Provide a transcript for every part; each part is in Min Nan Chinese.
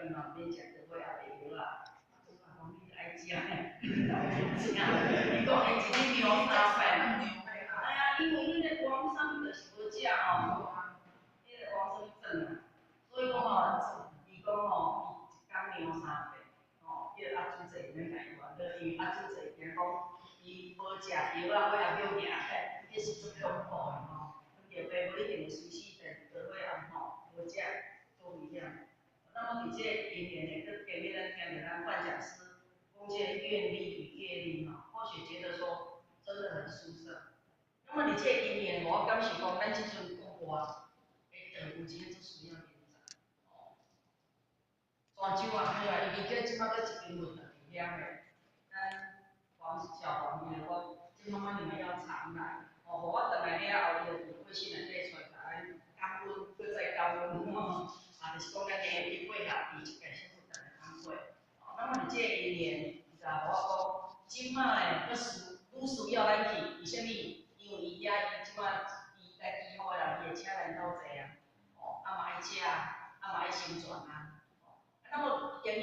伊嘛免食高血压的藥啊。我講你愛食，老食，伊講伊一日量三擺。哎呀，因為迄个黃啥物就是無食吼，彼个黃啥物粉啊，所以講吼，伊講吼，伊一工量三遍，吼，叫阿祖仔免共伊煩惱，因為阿祖仔驚講伊無食藥啊，血壓叫行，彼是足恐怖的吼。糖尿病無一定會隨時變高血壓吼，無食足危險。那麼佇這個因緣呢，閣今日咱聽著咱范講師講這個願力與業力吼，或許覺得說真的很殊勝。那麼佇這個因緣，我感受講，咱這陣國外的道有真正足需要人才，哦。泉州啊，好啊，伊叫這擺閣一間門佇遐的，咱黃小黃伊就講，這媽媽你們要常來，哦，予我轉來了後，伊就佇微信內底出來共咱感恩，閣再感恩吼，啊，就是講咱今日去配合伊這個小可來講過。哦，那麼佇這個因緣，伊就予我講，這擺的閣需愈需要咱去，為啥物？因為伊遐伊這擺伊來醫護的人，伊會請咱鬥濟啊，哦，啊嘛愛食，啊嘛愛宣傳啊，哦，啊那麼今日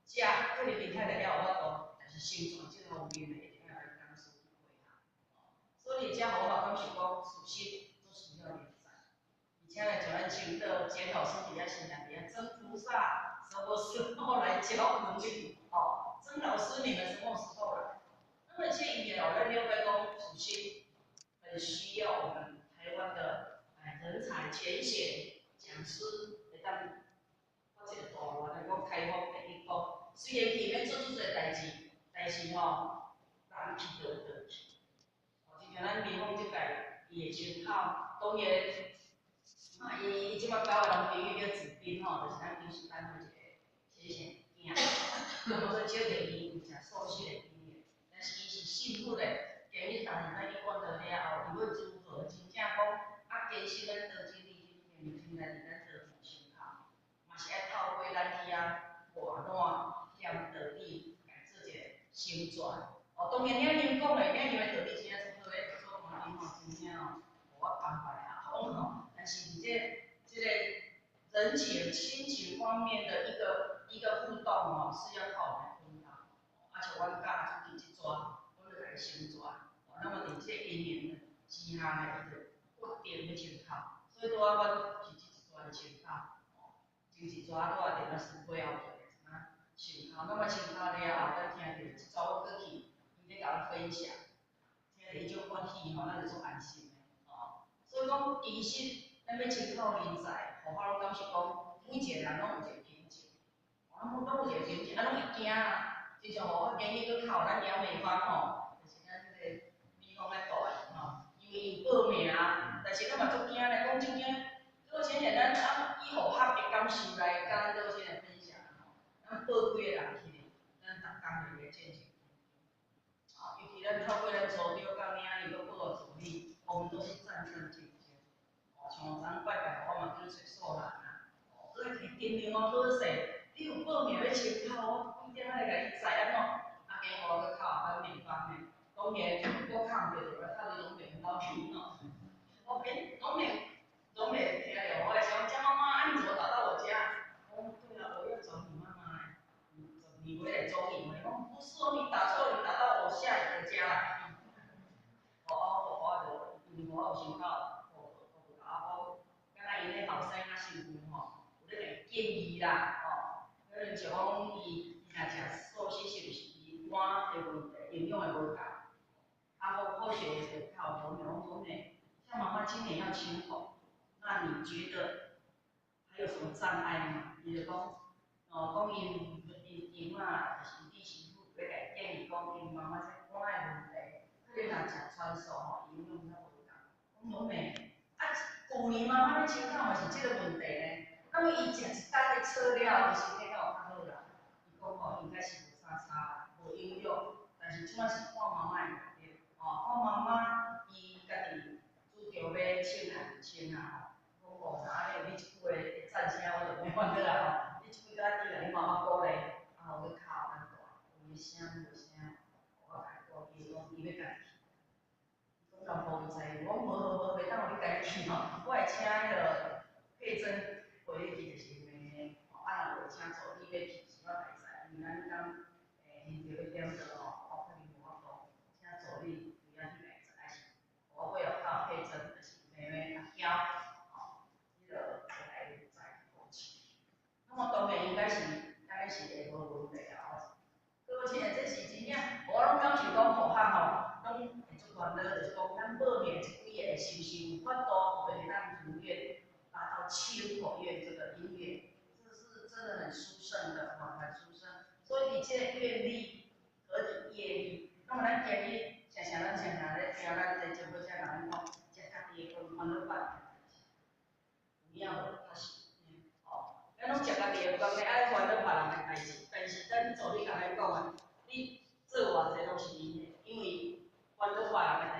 食可能林太太了有法度，但是宣傳這方面的一定愛來講師去配合，哦，所以遮予我嘛感受講，事實足需要人才，而且呢，像咱青島簡老師佇遐新娘佇遐，曾菩薩什麼時候來教能力？哦，曾老師你們什麼時候來？那麼這一年我咱了解講，事實很需要我們台灣的哎人才前線講師會當發一個大願來講開放第一步。雖然去免做足濟代誌，但是吼，人去就會轉去。哦，就像咱美鳳這屆伊的窗口，當然，啊，伊伊這擺交的男朋友叫子彬吼，就是咱軍事單位一個前線囝，啊，無說少著伊有食素食的經驗，但是伊是信佛的。今日當咱去看到了後，伊要如何真正講啊，堅信咱道真理真真來佇咱道場胸口，嘛是愛透過咱去遐活絡兼道理來做一個宣傳。哦，當然領袖講的，領袖的道理真正做好咧，做環境吼，真正哦，予我感懷也好吼。但是佇這個人情親情方面的一個互動吼，是要靠我們來輔導。啊，像阮教主持這逝，阮就共伊宣傳。哦，那麼佇這個因緣之下呢，伊就決定欲清口，所以拄仔阮是這一逝的清口，哦，前一逝拄仔佇咱師背後做的怎啊清口，那麼清口了後，咱聽著這逝阮閣去，伊咧共咱分享，聽著伊足歡喜吼，咱就足安心的，哦。所以講，其實咱欲清口人才，予我攏感受講，每一個人攏有一個瓶頸，哦，攏有一個瓶頸，啊，攏會驚啊。就像我今日閣考咱楊美芳吼，就是咱這個美鳳咧大的吼，因為伊有報名，但是咱嘛足驚咧，講真驚。如果淺簡單，啊，以互學的感受來共咱做先來分享吼，咱報幾個人去，咱逐工就來進行。啊，尤其咱透過咱組長佮領袖閣報個助理，我們都是戰戰兢兢。哦，像我昨昏拜拜，我嘛叫去找素蘭啊，哦，閣來提盡量哦，好勢，你有報名欲清口，我幾點仔來共你載按怎？啊，今予我閣敲咱美芳呢，當然我敲毋著，就來敲佇攏袂兜去吼。我變攏袂攏袂聽著我的想講，江媽媽，啊你怎麼找到我家？哦，對啊，我要找你媽媽欸，你回來中營嗎？伊講不是哦，你打錯了，你打到我下一個家來。我哦，我就因為我有先到，我我甲我講，敢若𪜶的後生仔媳婦吼，有咧共伊建議啦，吼，可能像講伊伊若食素食是毋是伊肝的問題，營養的無夠，啊，好好學就靠講講講呢，像媽媽今年要清口，那你覺得還有什麼障礙嗎？伊就講，哦，講𪜶𪜶𪜶媽就是弟媳婦欲共伊建議講，𪜶媽媽這肝的問題，可能若食全素吼，營養較無夠。講攏袂，啊，舊年媽媽欲清口嘛是這個問題呢。那麼伊食一單的錯了，伊身體敢有較好啦？伊講吼，應該是無啥差啦，無影響。但是這擺是看媽媽的能力，哦，看媽媽伊家己主張欲清還是毋清啊吼。講哦，那按呢你這句話的讚聲我就袂煩倒啊吼。你這句甲你共你媽媽鼓勵，啊，予閣敲咱大，有聲無聲，我共伊講，伊講伊欲家己去。伊講敢無知，我講無無無，袂當予你家己去吼，我會請彼個佩珍陪你去，就是妹妹，吼，啊若無請助該是按呢是會無問題啊。各位親愛，這是真正，我攏感受講互學吼，攏會足煩惱，就是講咱報名這幾个是毋是有法度會當如願達到千口願這個因緣，這是真的很殊勝的吼，很殊勝。所以佇這個願力和佇業力，那麼咱今日常常咱常常咧聽咱這節目，才人講，食家己的飯，煩惱別人的代誌，有影無？確實，哦，咱攏食家己的飯，欲愛煩惱別人的代誌，但是咱祖你共咱講啊，你做偌濟攏是𪜶的，因為煩惱別人的。